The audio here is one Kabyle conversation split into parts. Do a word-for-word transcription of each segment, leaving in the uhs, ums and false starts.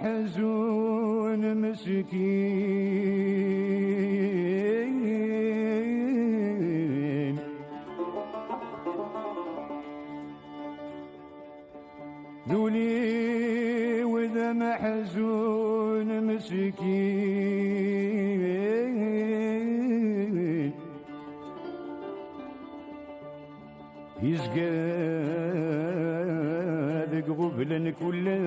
Ḥzun meskin. D ul-iw d ameḥzun meskin. Yezga deg ɣubla n kul ass.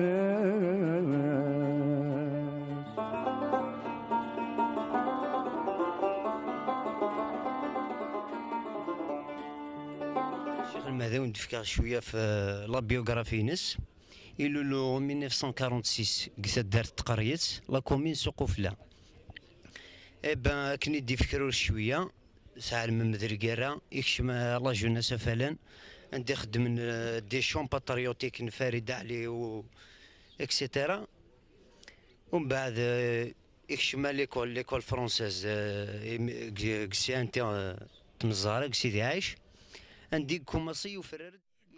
Ccix Lmehdi, ad wen-d-fkeɣ cwiya ɣef, euh, la biographie-ines. Ilul en mille neuf cent quarante-six deg taddart n Tqeryet, la commune Suqufla. Eh ben, akken i d-ifker ur cwiya, sɛelmem d lgirra, ikcem, euh, la jeunesse afalan, anda i xeddmen, euh, des chants patriotiques n Farid Aḥli u et cetera. Umbeɛd, euh, ikcem à l'école, l'école française, euh, im-, deg, deg C N T, euh, Tmeẓẓara, deg Sidi Ɛic, anda i ikumaṣi yufrar.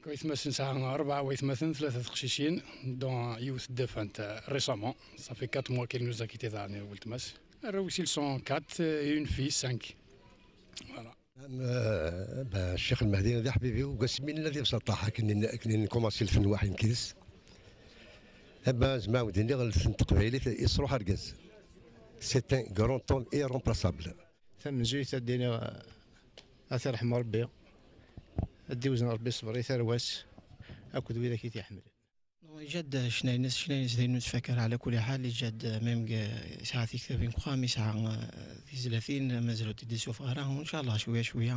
Waytmaten, nesɛa rebɛa waytmaten, tlata teqcicin, dont yiwet défunte, euh, récemment. Ça fait quatre mois qu'elle nous a quitté daɣen, weltma-s. Arraw-is, ils sont quatre, euh, et une fille, cinq. Voilà. Euh, ben, Ccix Lmehdi d aḥbib-iw, deg wasmi nella di Bsaṭaḥ, akken n-, akken nkumaṣi lfenwaḥ inkis. Eh ben, zemreɣ ad d-iniɣ, lfen n teqbaylit, isruḥ argaz. C'est un grand homme irremplaçable. Tamenzuyt, ad d-iniɣ, ad t-irḥem Rebbi, ad d-iwzen Rebbi ṣṣber i tarwa-s akked widak i t-iḥemmlen. Iǧǧa-d ccna-ines, ccna-ines d ayen ur nettfakar ɛla kulli ḥal, iǧǧa-d, même, yesɛa tiktabin deg uxxam, yesɛa, eh, tizlatin, mazal ur t-id-isuffeɣ ara, ncallah cwiya cwiya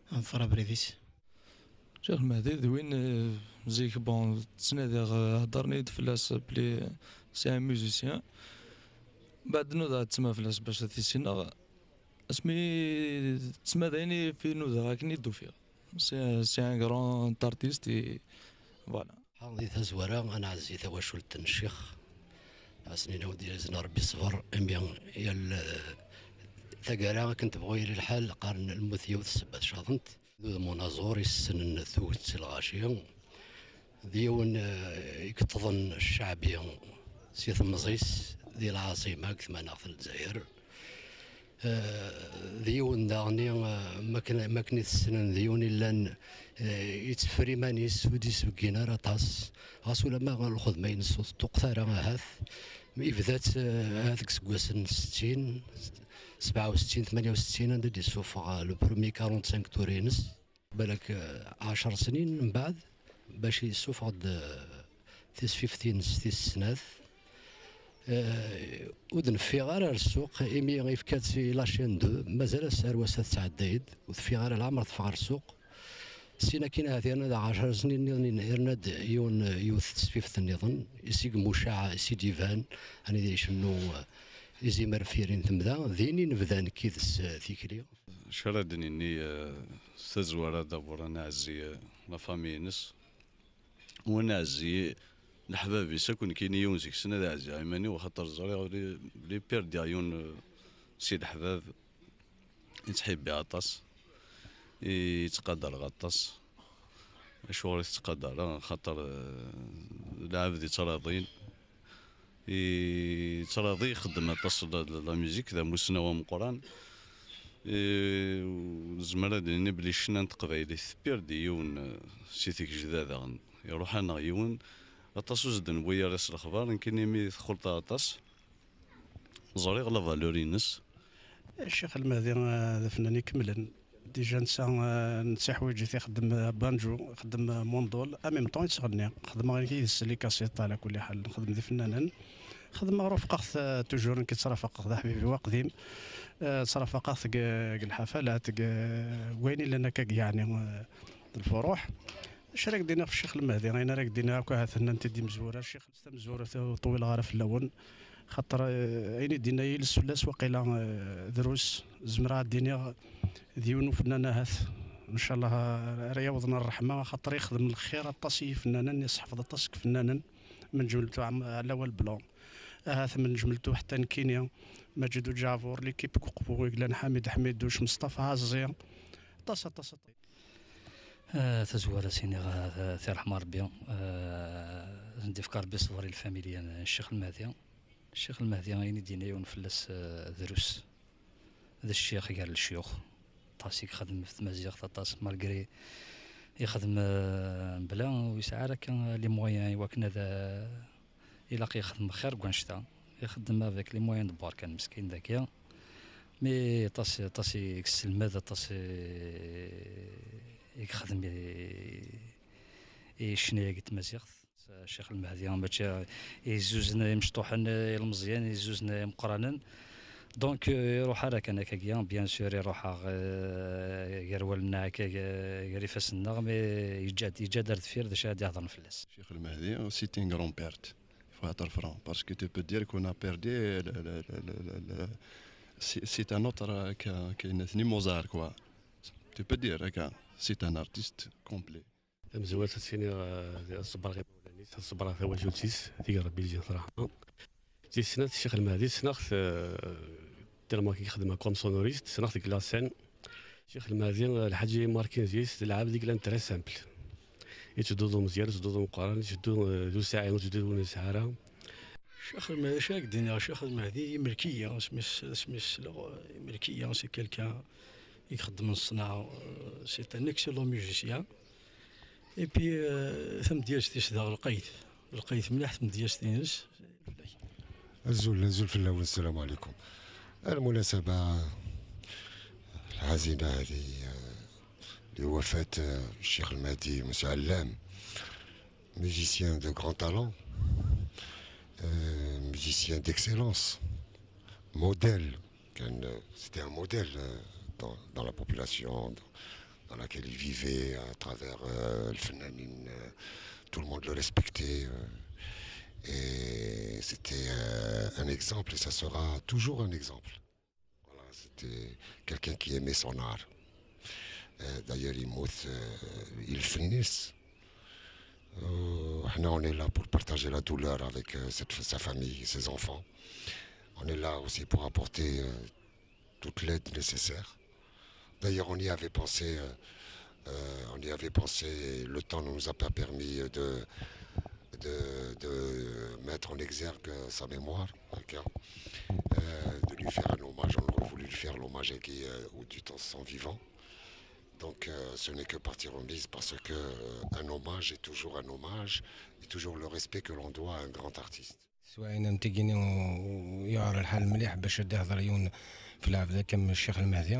ad nḍfer abrid-is. Ccix Lmehdi d win, eh, zik, bon, ttnadiɣ, eh, heddren-iyi-d fell-as belli c'est un musicien. Mbeɛd nudaɣ ttma fell-as bac ad t-issineɣ. Asmi ttma d ayen i fi nudaɣ akken i d-ufiɣ. C'est, c'est un grand artiste et voilà. Ḥaḍ di tazwara, ad nɛezzi tawacult n ccix. Ad s-nini ad d-yazen Rebbi ṣṣber, imi yal, eh, taggara akken tebɣu yili lḥal, qqaren lmut yiwet ssebba tcaḍent. D udem unaẓur yessnen tuget s lɣaci. D yiwen, eh, i yeṭṭḍen cceɛbi si temẓi-s di lɛaṣima deg tmaneɣt n Lezzayer. Eh, d yiwen daɣen, eh, makken, makken i t-ssnen, d yiwen illan, eh, yetteffer iman-is, ur d-yesbeggin ara aṭas. Ɣas ulamma lxedma-ines ur teṭṭuqqet ara ahat, ibda-tt, eh, ahat deg iseggasen settin, sebɛa u settin, tmanya u settin, anda d-yessufeɣ, eh, le premier quarante-cinq tours-ines. Balak, eh, ɛecr snin mbeɛd, bac yessufeɣ-d, eh, tisfift-ines tis snat. Eh, ur d-neffiɣ ara ar ssuq, imi yefka-tt i la chaîne deux, mazal ass ar wass-a tettɛedday-d, ur teffiɣ ara, leɛmer teffeɣ ar ssuq. Sin akkin ahat yerna-d ɛecr snin nniḍen, yerna-d yiwen, yiwet tesfift nniḍen, i s-imucaɛ, i s-id-iban, anida icennu, eh, izimer f yiri n temda, din i nebda nekk yid-s, eh, tikli. Acu ara d-nini, eh, s tazwara, d'abord ad nɛezzi, eh, la famille-ines, u ad nɛezzi leḥbab-is akk, nekkini yiwen seg-sen ad ɛezziɣ iman-iw, axaṭer ẓriɣ bli, bli perdiɣ yiwen, eh, si leḥbab i ttḥibbiɣ aṭas, i ttqadareɣ aṭas. Acuɣer i t-ttqadareɣ? Axaṭer, eh, lɛebd i ttṛaḍin, i ttṛaḍi ixeddem aṭas la, la, la musique, d amussnaw ameqqran. Eh, u nezmer ad nini belli ccna n teqbaylit tepperdi yiwen, eh, si tigejda daɣen. Iruḥ-aneɣ yiwen, aṭas ur s-d-newwi ara s lexbar, nekkini mi texulṭeɣ aṭas, ẓriɣ la valeur-ines. Ccix Lmehdi, eh, d afennan ikemlen. Déjà netta, eh, nettiḥwiǧ-it ixeddem, eh, banjo, ixeddem, eh, mondol, en même temps yettɣenni. Xedmeɣ yid-s les cassettes, ɛla kulli ḥal, nxeddem d ifennanen. Xedmeɣ, rufqeɣ-t, eh, toujours nekk ttrafaqeɣ d aḥbib-iw aqdim. Eh, ttrafaqeɣ-t deg, deg lḥafalat, deg, deg wayen illan akka, yeɛni, eh, d lfuruḥ. Acu ara k-d-iniɣ f Ccix Lmehdi? Ayen ara k-d-iniɣ akk, ahat nnan-t-id imezwura, Ccix. Tamezwarut ur ṭwileɣ ara fell-awen, xaṭer, eh, ayen i d-yenna yiles fell-as, waqila, eh, drus, zemreɣ ad d-iniɣ d yiwen ufennan ahat, ncallah, ara yawḍen ṛṛeḥma, xaṭer ixdem lxir aṭas i yifennanen, yesseḥfeḍ aṭas n yifennanen, من جملته عم-، علاوة البلون، ahat من جملته حتى نكيني، مجيد جعفر، l'équipe deg uqbu i yellan, Ḥamid Ḥmiduc, Meṣṭafa Ɛezzi, aṭas, aṭas, aṭas. Ah, tazwara s-iniɣ, ah, tirḥem Rebbi, ah, Ad sen-d-yefk Ṛebbi ṣṣber i lfamilya n Ccix Lmehdi. Ccix Lmehdi, ayen i d-yenna yiwen fell-as, eh, drus. D ccix gar lecyux. Aṭas i yexdem ɣef tmaziɣt, aṭas, malgré yexdem, eh, mebla ur yesɛi ara kan les moyens i wakken ad, eh, ilaq yexdem xir n wanect-a. Ixeddem avec les moyens de bord kan, meskin, dagi. Mais aṭas, aṭas i yesselmed, aṭas i, i yexdem i, i ccna-agi n tmaziɣt. Ccix Lmehdi, mačči izzuzen imecṭuḥen, ilmeẓyen izzuzen imeqqranen. Donc, euh, iruḥ ara kan akkagi, bien sûr, iruḥ, euh, gar wallen-nneɣ akka, gar ifassen-nneɣ, mais yeǧǧa-d, yeǧǧa-d ar deffir d acu ara d-iheḍren fell-as. Ccix Lmehdi, c'est une grande perte. Il faut être franc, parce que tu peux dire qu'on a perdu le, le, le, le, le, le, c'est, c'est un autre, euh, que, que Mozart, quoi. Tu peux dire, regarde, c'est un artiste complet. Tamezwarut ad s-iniɣ, eh, ad ṣebreɣ imawlan-is, ad ṣebreɣ tawacult-is, tig n Rebbi lǧihet ṛṛeḥma. Tis snat, Ccix Lmehdi, ssneɣ-t, eh, tellement i yexdem comme sonoriste, ssneɣ-t deg la scène. Ccix Lmehdi, eh, lḥaǧa i markin deg-s, d lɛebd i yellan très simple. Yetteddu d umeẓyan, yetteddu d umeqqran, yetteddu, eh, d usaɛi, yetteddu d win ur nesɛi ara. Ccix Lmehdi, acu ara k-d-iniɣ, Ccix Lmehdi, imlek-iyi, asmi s-, asmi s-, sleɣ, eh, imlek-iyi, c'est quelqu'un i ixeddmen ṣṣenɛa, eh, c'est un excellent musicien. Et puis, euh, tamedyazt-is daɣ lqayt, lqayt mliḥ tamedyazt-ines. Azul, azul fell-awen, السلام عليكم. المناسبة الحزينة هذه، آه، لوفاة، آه، الشيخ المهدي مسعود علام، musicien de grand talent, euh, musicien d'excellence, modèle. كان، euh, c'était un modèle, euh, dans, dans la population, dans, dans laquelle il vivait, à travers, euh, الفنانين, euh, tout le monde le respectait, euh, et c'était, euh, un exemple, et ça sera toujours un exemple. Voilà, c'était quelqu'un qui aimait son art. Euh, d'ailleurs, il موت, euh, il finit. Euh, احنا, on est là pour partager la douleur avec, euh, cette, sa famille, ses enfants. On est là aussi pour apporter, euh, toute l'aide nécessaire. D'ailleurs, on y avait pensé, euh, euh, on y avait pensé, le temps ne nous a pas permis de, de, de mettre en exergue, euh, sa mémoire, d'accord, euh, de lui faire un hommage. On aurait voulu lui faire l'hommage, euh, au du temps de son vivant. Donc, euh, ce n'est que partie remise parce que, euh, un hommage est toujours un hommage, et toujours le respect que l'on doit à un grand artiste. Swaɛin am tigini u-, u-, yuɛer lḥal mliḥ bac ad d-ihder yiwen f lɛebd akka am Ccix Lmehdi.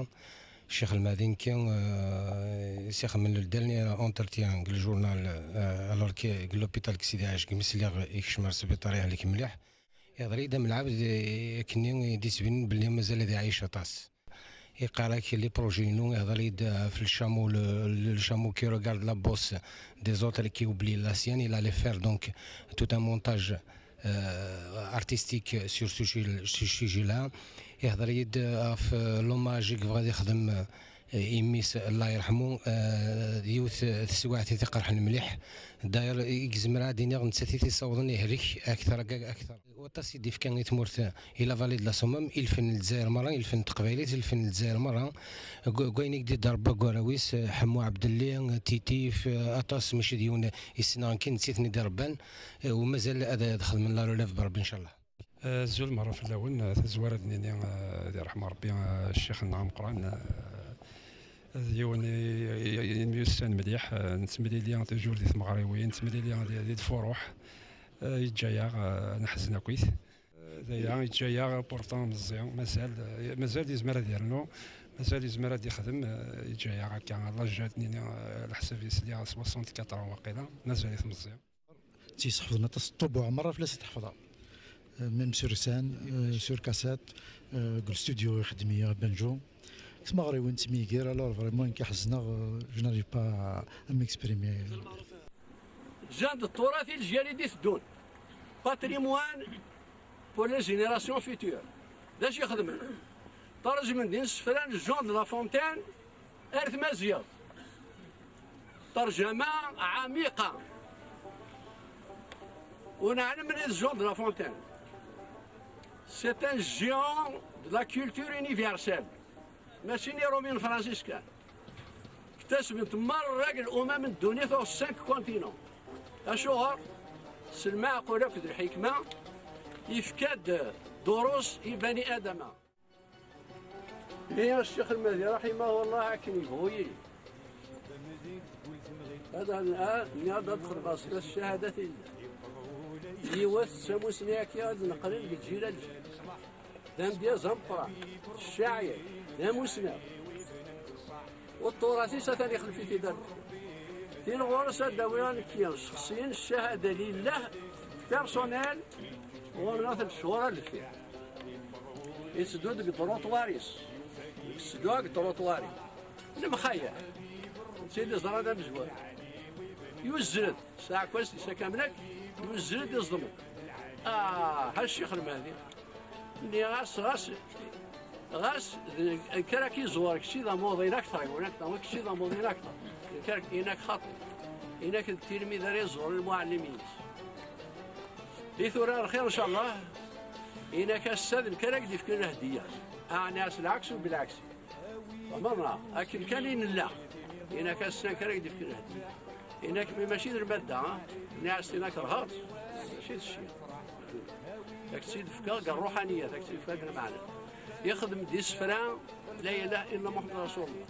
Ccix Lmehdi nekki, euh, s-ixemmen le dernier entretien deg le journal, euh, alors que deg l'hôpital deg Sidi Ɛic, deg mi sliɣ ikcem ar sbiṭar, yehlek mliḥ. Ihder-iyi-d am lɛebd, eh, akkenni i d-isbinen belli mazal ad iɛic aṭas. Iqqar-ak les projets-inu, ihder-iyi-d, eh, ɣef le chameau, le, le chameau qui regarde la bosse des autres et qui oublie la sienne. Il allait faire donc tout un montage, euh, artistique sur ce sujet, ce sujet-là. Ihder-iyi-d, eh, ɣef, eh, l'hommage i yebɣa ad ixdem, eh, i mmi-s, Allah yerḥmu, eh, d yiwet, eh, teswiɛt i t-iqerḥen mliḥ. D'ailleurs, i yezmer ad d-iniɣ nettat i t-issawḍen ihlek akter, akter. Waṭas i d-ifka i tmurt, i la vallée de la Somme, i lfen n Lezzayer merra, i lfen n teqbaylit, i lfen n Lezzayer merra. Deg, deg wayen i d-idder Rebbi deg warraw-is, Ḥemmu Ɛebdelli, Titif, aṭas, mačči d yiwen i ssneɣ nekki, d netta i ten-id-irebban, u mazal ad, ad xedmen la relève b Rebbi, ncallah. Azul merra fell-awen, tazwara ad d-nini, ad iṛḥem Rebbi, ccix-nneɣ ameqqran, d yiwen i, i, i, yemyussan mliḥ, nettemlili toujours di tmeɣriwin, nettemlili di, di lfuruḥ. Eh, yeǧǧa-yaɣ, eh, neḥzen akkit. Eh, d aya, yeǧǧa-yaɣ pourtant meẓẓi, mazal, eh, mazal yezmer ad yernu, mazal yezmer ad yexdem, eh, yeǧǧa-yaɣ akka, l'âge ad nini, eh, leḥsab-is liɣ soixante-quatre ans waqila, mazal-it meẓẓi. Ttiyesḥefḍen aṭas n ṭṭubuɛ, merra fell-as i t-ḥefḍeɣ. Eh, même sur scène, eh, sur cassette, eh, deg le studio ixeddem-iyi banjo. Timeɣriwin ttemyigir, alors vraiment nekk ḥezneɣ, eh, je n'arrive pas à m'exprimer. Ǧǧan-d turath i lejyal i d-iteddun. Patrimoine pour les générations futures. D acu i xedmen? Tṛejmen-d isefra n Jean de La Fontaine ar tmaziɣt. Tarjama ɛmiqa. Ur neɛlem mliḥ Jean de La Fontaine. C'est un géant de la culture universelle. Mačči n Iṛumyen, Fransis kan. Ktasbent merra deg l'umam n ddunit, aux cinq continents. Acuɣer? S lmeɛqul akked lḥikma, yefka-d durus i bani Adama. Ihi a Ccix Lmehdi, raḥimahullah, akken yebɣu yili. Ad, ad, nniɣ-d ad xedmeɣ s ccahada tillah. Yiwet d tamusni akka ad neqqlen deg lǧil. D amedyaz ameqqran, ccayir, d amusnaw. U tturat-is atan ixlef-it-id ar deffir. Tin ɣur-s ad d-awiɣ nekki, sexsiyen ccahada lillah, personnel, ɣur-neɣ lecɣal ar deffir. Yetteddu deg ṭruṭwar-is, yetteddu deg ṭruṭwar-is. Lemxayar, netta i d-iẓran amezwaru. Yuzzel-d, s taɛekkazt-is akka mlak, yuzzel-d iẓeḍmen. Ah, ha Ccix Lmehdi. Nniɣ-as, ɣas, ɣas d nekk ara k-iẓur, kečč i d amuḍin akteṛ, iwan akteṛ, kečč i d amuḍin akteṛ. Nekk ara, inak xaṭi. Inak d tilmid ara iẓuren lmuɛellem-ines. I tura lxir, ncallah, inak ass-a d nekk ara k-d-ifken lhediyya. Ɛni as lɛeks u bilɛeks. Merra, akken kan i nella. Inak ass-a kan ad k-d-ifk lehdi. Inak mi mačči d lmadda, ha? Nniɣ-as tin ad kerheɣ, mačči d cci. Ad k-tt-id-fkeɣ deg ṛṛuḥaniyat, ad k-tt-id-fkeɣ deg lmeɛna. Ixdem-d isefra, la ilaha illa Muḥemmed Rasulullah.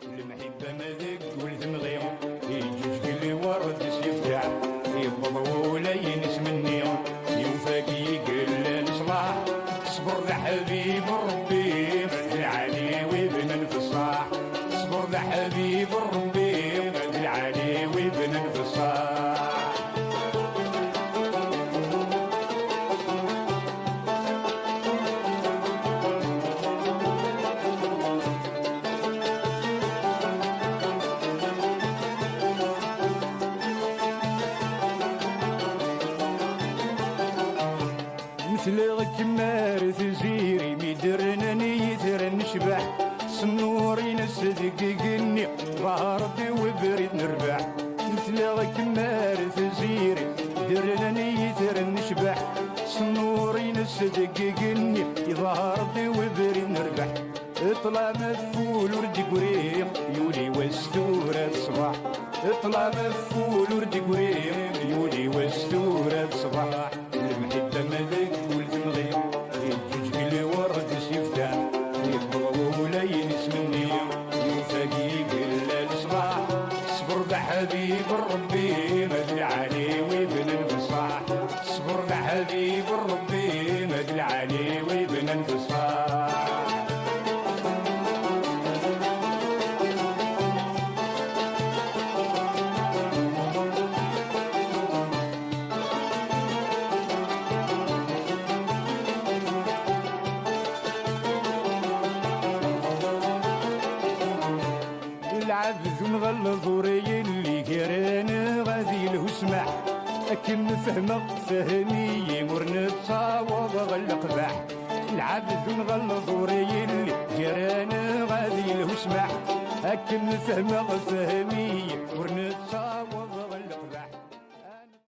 Lemḥibba ma deg ul temɣi, yeǧǧuǧǧeg liwṛed s yefdeɛ, yewweḍ wulayen isem-nni, yufa-g i yella leṣlaḥ. Ṣber d aḥbib n Ṛebbi, d lɛali wibnen f ṣṣaḥ. Ṣber d aḥbib n Ṛebbi, d lɛali wibnen f ṣṣaḥ. Metleɣ-kem ar tiziri mi d-rnan yitran necbeḥ, s nnuṛ-ines deg igenni, ḍher-d i webrid n rrbeḥ. Metleɣ-kem ar tiziri, d-rnan yitran necbeḥ, s nnuṛ-ines deg igenni, iḍher-d i webrid n rrbeḥ. Ṭṭlam aful ur d-igri, yuli wass tura d ṣṣbeḥ. Ṭṭlam aful ur d-igri, yuli wass tura d ṣṣbeḥ. Lemḥibba ma deg ul temɣi, yeǧǧuǧǧeg liwṛed s yefdeɛ. Yewweḍ wulayen isem-nni, yufa-g i yella leṣlaḥ. Ṣber d aḥbib n Ṛebbi, ma d lɛali wibnen f ṣṣaḥ. Ṣber d aḥbib n Ṛebbi, ma d lɛali wibnen f ṣṣaḥ. Lɛebd unɣelleḍ ur yelli gar-aneɣ ad yelhu ssmaḥ. Akken fehmeɣ, fhem-iyi, ur nettaweḍ ɣer leqbaḥ. Lɛebd unɣelleḍ ur yelli gar-aneɣ ad yelhu ssmaḥ. Akken fehmeɣ, fhem-iyi, ur nettaweḍ